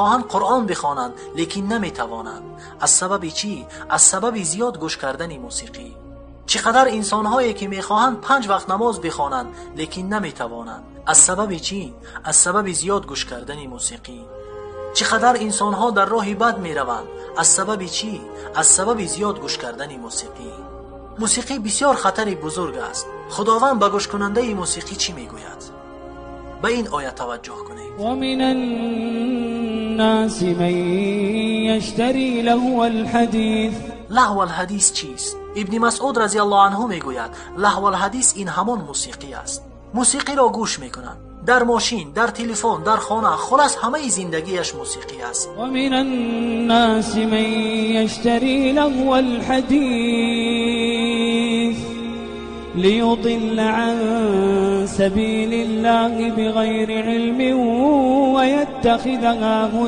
Хоҳанд Қуръон бихонанд, лекин наметавонанд. Аз сабаби чӣ? Аз сабаби зиёд гӯш кардани мусиқӣ. Чӣ қадар инсонҳое ки мехоҳанд 5 вақт намоз бихонанд, лекин наметавонанд. Аз сабаби чӣ? Аз сабаби зиёд гӯш кардани мусиқӣ. Чӣ қадар инсонҳо дар роҳи бад мераванд. Аз сабаби чӣ? Аз сабаби зиёд гӯш кардани мусиқӣ. Мусиқӣ бисёр хатари бузург аст. Худованд ба гӯшкунандаи мусиқӣ чӣ мегӯяд? Ба ин оя таваҷҷӯҳ кунед. ومن الناس من يشتري لهو الحديث. لهو الحدیث чист? Ибни Масъуд разияллоҳу анҳу мегӯяд: лаҳву алҳадис ин ҳамон мусиқӣ аст. Мусиқиро гӯш мекунанд дар мошин, дар телефон, дар хона, хулас ҳамаи зиндагиаш мусиқӣ аст. ومن الناس من يشتري لهو الحديث ليضل عن سبيل الله بغير علم ويتخذها هزوا.